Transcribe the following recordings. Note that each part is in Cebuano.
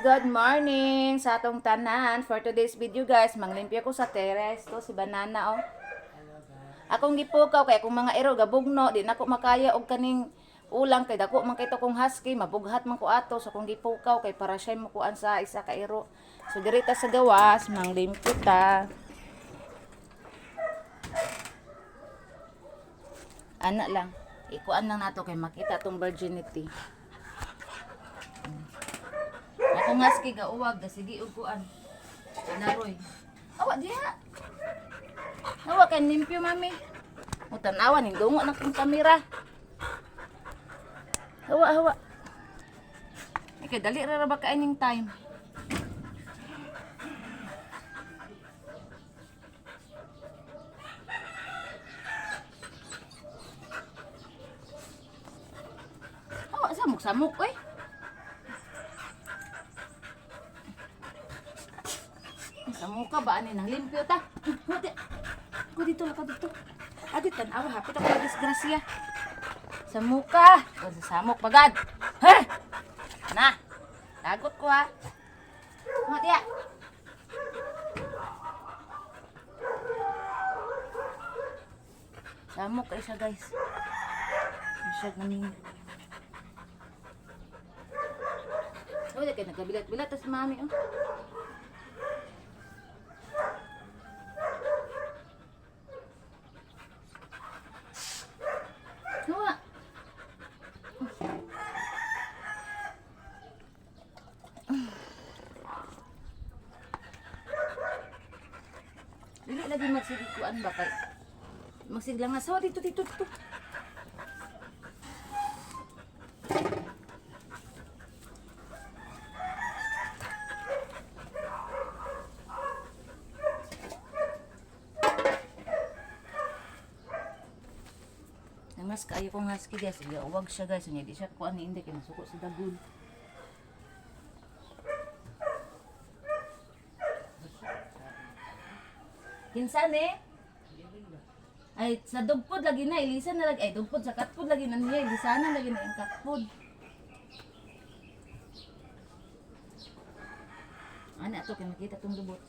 Good morning sa atong tanan. For today's video, guys, manglimpyo ko sa terrace to si Banana, oh. Akong gipukaw kay akong mga ero gabugno, di nako makaya og kaning ulang kay dako man kay to kong husky, mabughat man ko ato, so akong gipukaw kay para siya mukuan sa isa ka ero. So diri ta sa gawas, manglimpyo ta. Ana lang. Ikuan lang nato kay makita tong virginity. Ako nga husky gauwag, sige og kuan. Laroy. Awa diha. Awa kay limpyo, mami. O tanawa ning dungo na kong kamera. Hawa, hawa. Ay, kay dali ra ra ba kaining time. Hawa samok samok oy. Sa muka ba ani nang limpyo ta? Hadi. Ko dito lang ka dito. Adi tan-awa, hapit ako disgrasya. Sa muka. O sa samok pagad. Ha? Na. Lagot ko ha. Hadi. Ah. Samok kay siya, guys. Siya namin. Wala kay nagkabilat-bilat tas mami, oh. Hawa. Dili lagi magsige kuan ba kay magsigla nga sawa dito, dito, dito. Nangas kaayo kong husky, guys. Sige, uwag siya, guys. Unya di siya kuan ni hindi kay masuko sa dagol. Kinsa ni? Ay, sa dugpod lagi na, ilisan na lagi. Ay, dugpod, sa katpod lagi na niya. Ilisan na lagi na yung katpod. Ano, ato, kay makita tong lubot.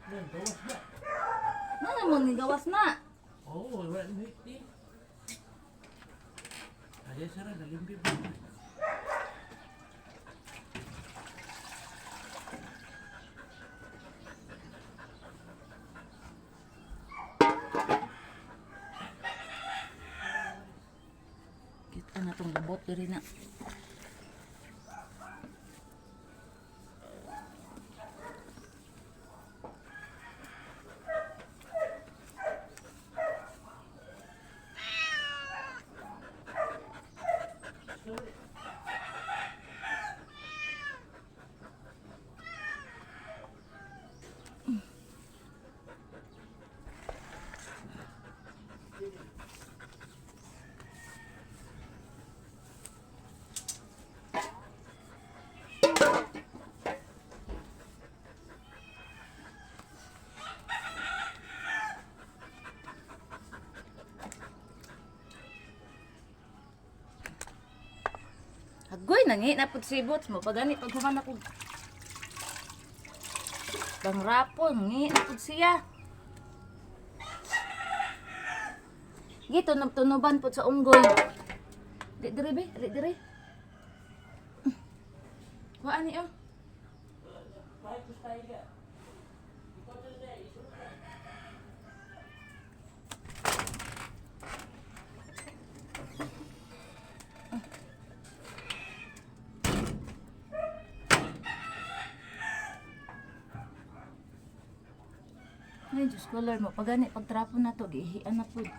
Yan, gawas na. Ano naman, gawas na. Oo, wala na hiti. Ay, sara, nalimpi pa. Kita na tong lubot diri na. Agoy, nangi na pud si Boots mo. Pagani, pag human ako. Pangrapon, ngi na pud siya. Gito, nagtunuban pud sa unggoy. Di dire be, di dire. Wa ani, oh. Ay, Diyos ko, Lord mo. Pagani, pagtrapo na to, gihian na pud.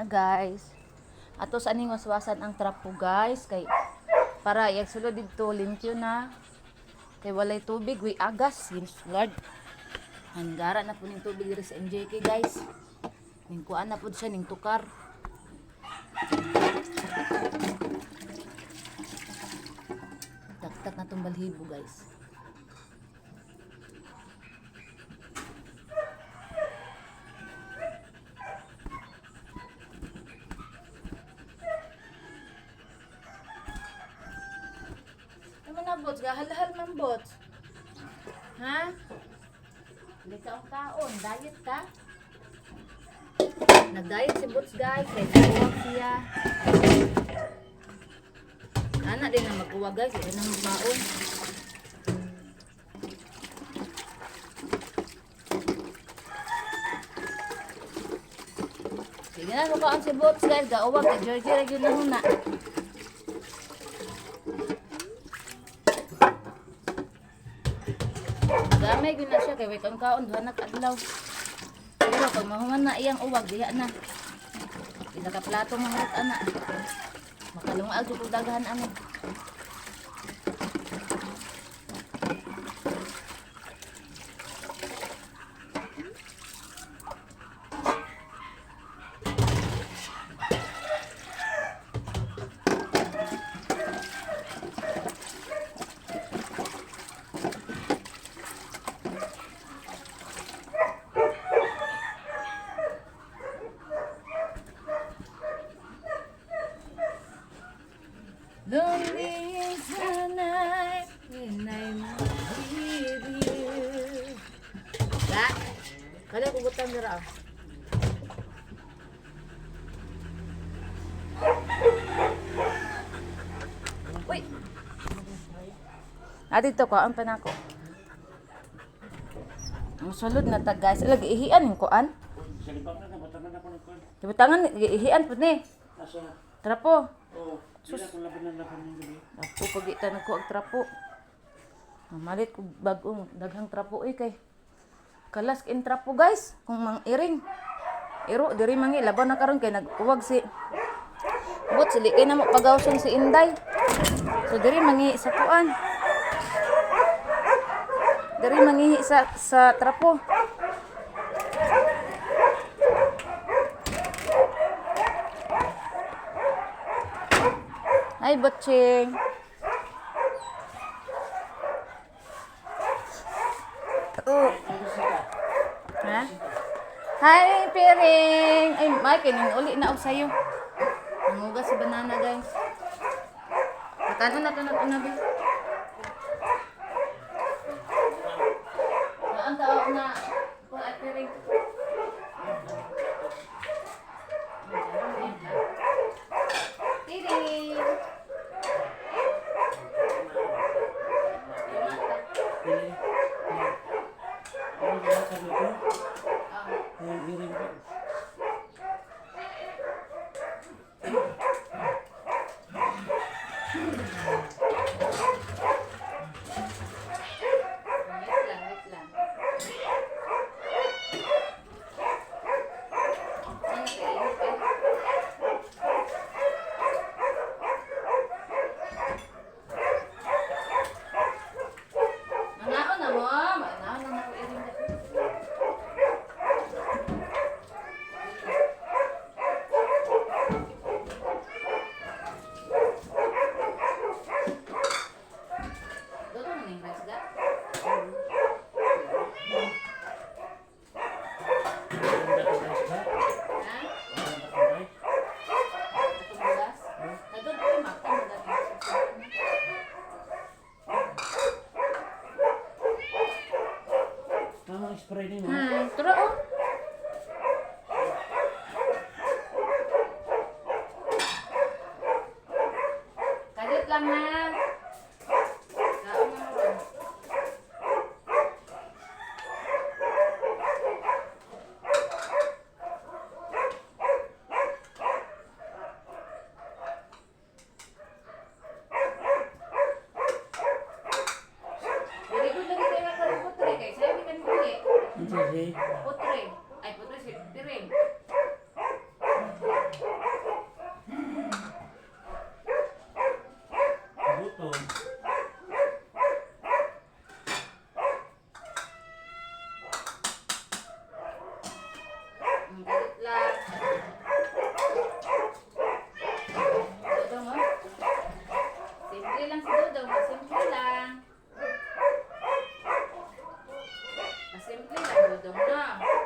Na guys. Ato sa aning waswasan ang trapo guys kay para iyag sulod didto limpyo na. Kay walay tubig, wi agas, Ginos Lord. Hangara na po ning tubig diri sa MJK guys. Ning kuan na po siya ning tukar. Daktak na tong balhibo guys. Ano na bots? Gahalahal man bots. Ha? Lika ang kaon. Diet ka? Nag-diet si Boots guys. Kay nagkuwag siya. Ana din na magkuwag guys. Hindi na magbaon. Sige na, kukaan si Boots guys. Gauwag kay Georgie. Lagi na huna. Gamay gyud na siya kay way kang kaon duha na ka adlaw. Pero pag mahuman na iyang uwag diha na. Pila ka plato mangrot ana. Makalungag jud kog daghan ani. Lonely is the night when I'm with you. Ba? Kada kugutan dira oh. Uy. Ah, dito ko, ang panako. Ang sulod na ta guys. Lagi ihian yung kuan. Sa libang na, nabatangan ako ng kuwan. Dibutangan ihian pud ni. Asa? Trapo. Oo. Sus. Kung laban na laban ng gabi. Trapo pag ita ko og trapo. Mamalit ko bagong daghang trapo eh kay kalas in trapo guys kung mang iring. Iro diri mangi laban na karon kay nagkuwag si Bot sili kay namo pagawson si Inday. So diri mangi sa kuan. Diri mangihi sa trapo. Hi, Butching. Oh. Ha? Hi, Piring! Ay, Mike, ning uli na ako sa'yo. Nangugas si banana, guys. Patano na ito na ito na, be. Ang tao na kung ay Piring. Piring! Pili. Ano ba sabi ko? Ay, iring ko. Wait lang, wait lang. Ano kayo? Eh? Mangaon na mo. Mangaon na ako iring na. Doon na ning rice ga? Ang datong rice ba? Ha? Ang datong rice? Atong bugas? Nagod ko makta mo dati. Tama, spray din mo. Hi, tara oh. Kalit lang ha. Kaon na mo ron. Very good lagi tayo karon putre kay sayo kan uli. Ano si? Putre. Ay putre si Piring. Dodong na.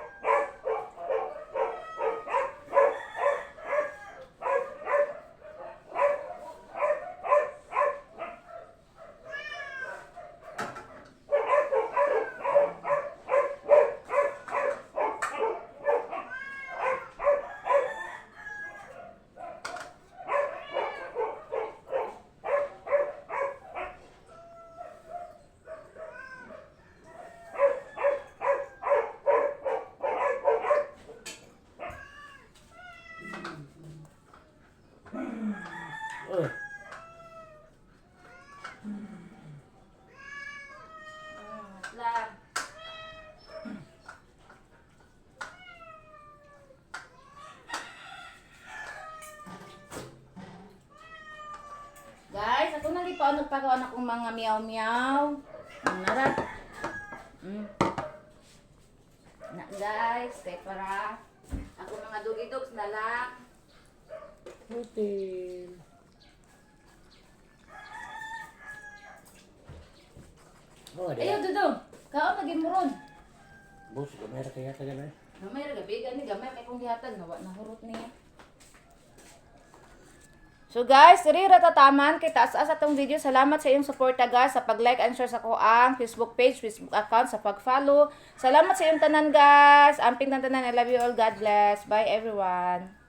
Oh, Lang. Guys, ako nang ipaano pa akong mga meow meow. Nara. Na guys, kay para ako mga doggy dogs na lang. Hotel. Oh, Ayaw, di. Dudong. Kaon lagi mo ron. Bus, gamay ra kaya tagal eh. Gamay ra gabi gani gamay kay kung gihatag nawa nahurot niya. So guys, diri ra tataman kay taas-as atong video. Salamat sa iyong suporta, guys, sa pag-like and share sa ko ang Facebook page, Facebook account, sa pag-follow. Salamat sa iyong tanan, guys. Amping tanan. I love you all. God bless. Bye, everyone.